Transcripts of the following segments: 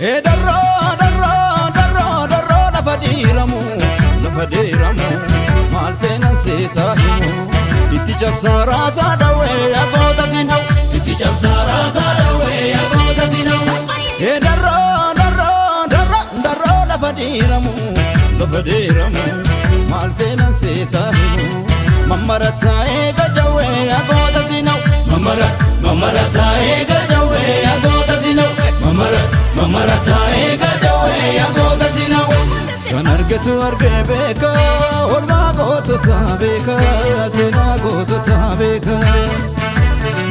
Darroo darroo darroo darroo lafa dhiiramu lafa dhiiramu maal seenan seesaa himu itti cabsaa raasaa dhawwee yagoota sinau Itti cabsaa raasaa dhawwee yagoota sinau. Darroo darroo darroo darroo lafa dhiiramu lafa dhiiramu maal seenan seesaa himu mammarataa eega jawwee yagoota sinau Mamara mamarataa eega jawwee yagoota sinau. Mamara mamarataa eega jawwee yagoota sinau. Kan argatu argee beeka, oolmaa gootota beeka, seenaa gootota beeka.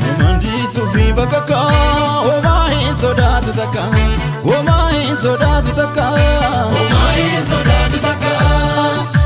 Namandiisuu fi bakka homaa hin sodaatu takka, homaa hin sodaatu takka. Homaa hin sodaatu takka.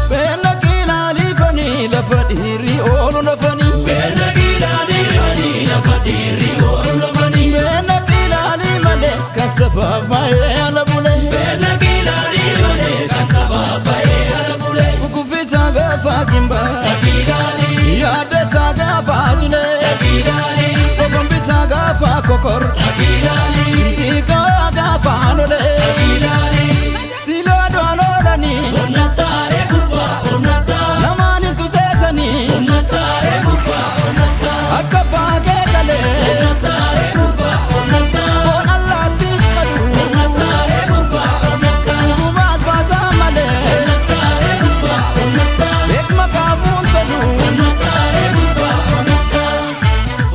Beela qilaalifanii lafa dhiirri oolu lafanii. Beela qilaalifanii lafa dhiirri oolu lafanii. Beela qilaalii malee kan sabaaf baay'ee ala bule. Beela qilaalii malee kan sabaaf baay'ee ala bule. Kukufisaa gaafa gimbaa. Taqiilaalii Yaaddeessaa gaafa zulee. taqiilaalii Okombisaa gaafa kokor. taqiilaalii Dhiigaa gaafa lolee. taqiilaalii. Silaa du'an oolanii. Onnattaaree gurbaa onnattaa. Namaan iltu seesanii. Onnattaaree gurbaa onnattaa. Akka baakee galee. Onnattaaree gurbaa onnattaa. Foon allaatti qalu. Onnattaaree gurbaa onnattaa. Gumaas baasaa malee. Onnattaaree gurbaa onnattaa. Beekma kaafuun tolu. Onnattaaree gurbaa onnattaa.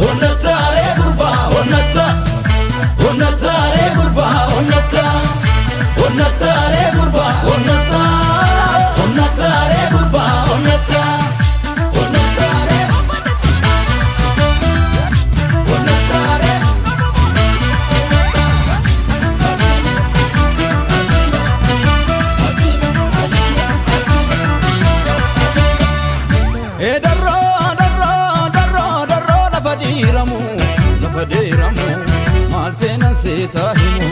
Onnattaaree gurbaa onnattaa. Onnattaaree gurbaa onnattaa. Onnattaaree gurbaa onnattaa. Onnattaaree gurbaa onnattaa. Onnattaaree. Onnattaaree. Darroo darroo darroo darroo lafa dhiiramu lafa dhiiramu maal seenan seesaa himu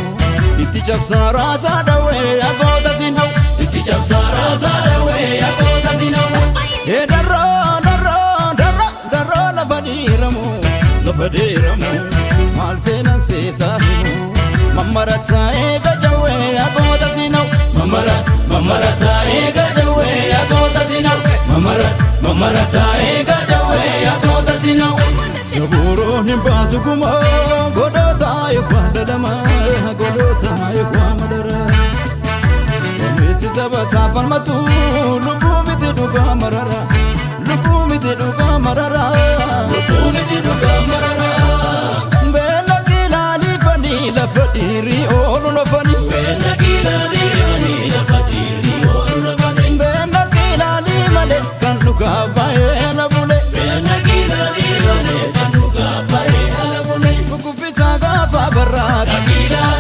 itti cabsaa raasaa dhawwee yagoota sinau Itti cabsaa raasaa dhawwee yagoota sinau. Darroo darroo darroo darroo lafa dhiiramu lafa dhiiramu maal seenan seesaa himu mammarataa eega jawwee yagoota sinau Mamara mamarataa eega jawwee yagoota sinau. Mamara mamarataa eega jawwee yagoota sinau. Yabuuroon hin baasu kuma godhota eebbaa lalama godhota eebbaa madara. Wameessi saba saafalmatu lubbuu miti dhugaa marara lubbuu miti dhugaa marara. Lubbuu miti dhugaa marara. Beela qilaalifanii lafa dhiirri oolu lafanii. Beela qilaalifanii lafa dhiirri oolu lafanii. Beela qilaalii malee kan dhugaa baay'ee ala bule. Beela qilaalii malee kan dhugaa baay'ee ala bule. Kukuffisaa gaafa barraaqe. Taqiilaalii.